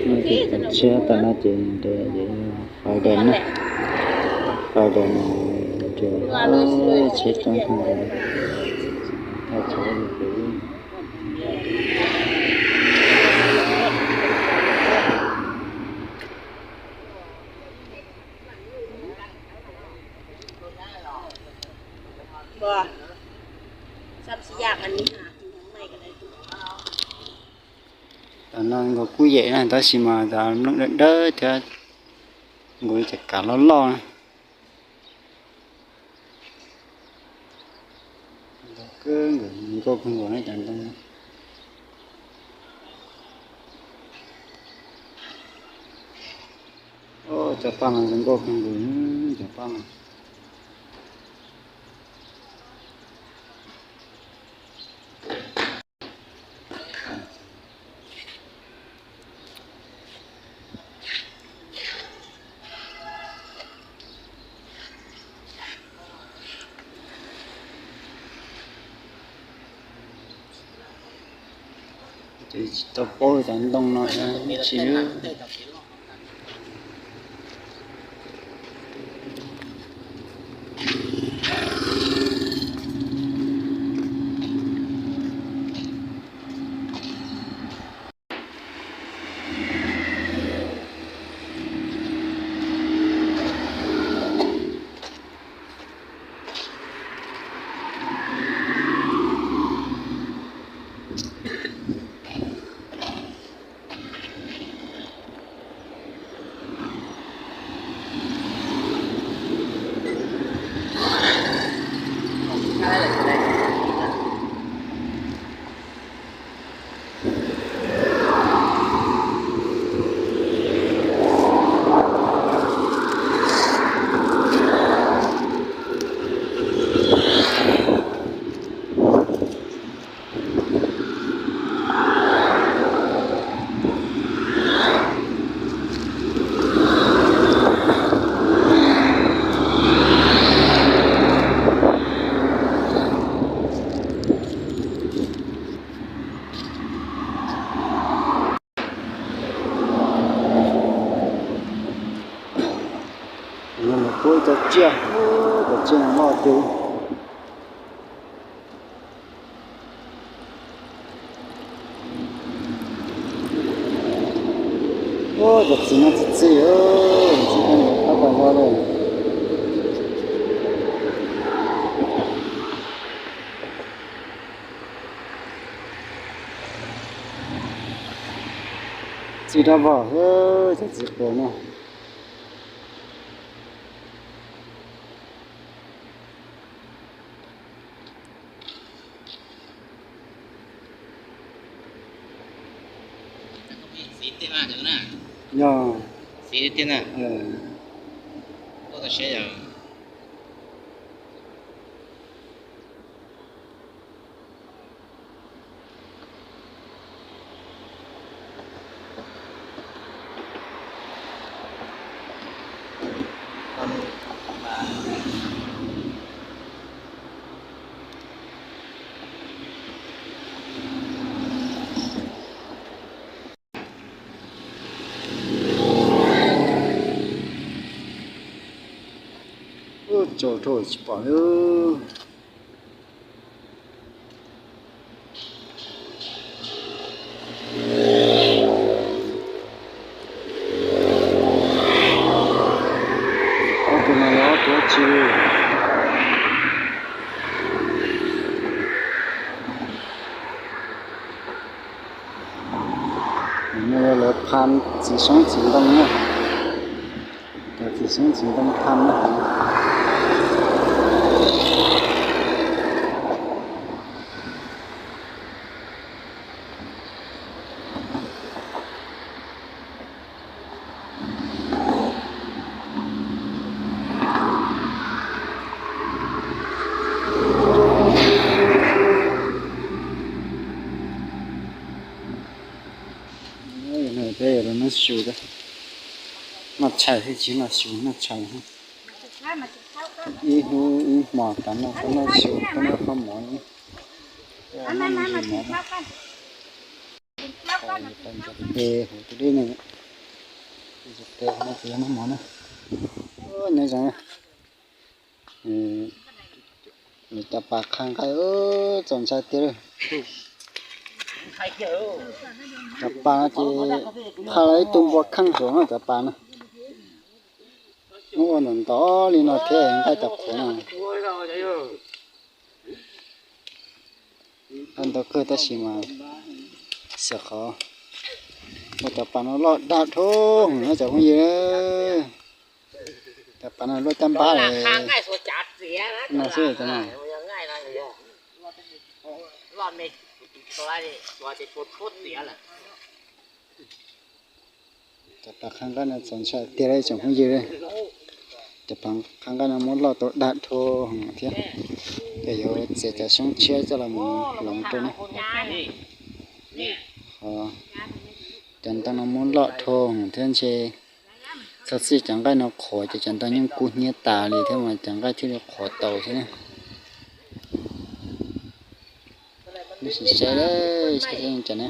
Ces tsheb tam no ces nres ces Spider na, Spider no ces tsheb coob kawg nkaus li, tau tsheb li pem. Tam no nkaus kuj yem na tab sis mas tas nplooj dawb dawb thiab nkaus li cov kav loj loj na. Nkauj kawg nkaus, nkauj kawg nkaus na cov ntoo. Cov paj no zoo nkauj kawg nkaus, cov paj no. Ces tsis tau paub cov ntoo no thiab tsis. Kuv cov tsiaj, cov tsiaj no loj tiag. Cov txiv no txi txiv, txi koj nkaus qab pas zog li. Txi rab vog, cov txiv quav no. Yog. Ub, tsaus dhau tsis pom li. Ob tug no yog ob tug dab tsi? No yog lawv pha txiv xyoob txiv ntoo na. Cov txiv xyoob txiv ntoo pha na. Peb yuav los noj su, noj tshais thiab tsis noj su, noj tshais. Ib hnub ib hmos tas noj, noj su, noj qhov mov, noj me ntsis mov. Tau ncov tes hauv tus dej ne. Tes no ces yog noj mov na. Nyob zoo, cov pas qha nqaij txaus ntshai tiag li. Cov pas no ces qha los ib tug npua kheej saum no cov pas no. Muab ua ntau ntau li no thiab nqaij tau qhuav no. Qha ntau kawg tab sis mas xyov qhov ua cov pas no loj dag dhau heev no cov phooj ywg. Cov pas no luaj caj npab li no xwb cov no. Cov pas qha nqaij no txaus ntshai tiag li tsoom phooj ywg. Cov pas qha nqaij no muab loj tau dag dhau heev thiab. Ces yuav txiav cov xyoob tshiab coj los mus hloov rau na. Cov ntoo no muab loj dhau heev thiab ntshe txhob txwm cov nqaij no qhuav ces cov ntoo yeej kub hnyiab tas li thiab mas cov nqaij thiaj li qhuav tau thiab na. Sim saib, saib cov na.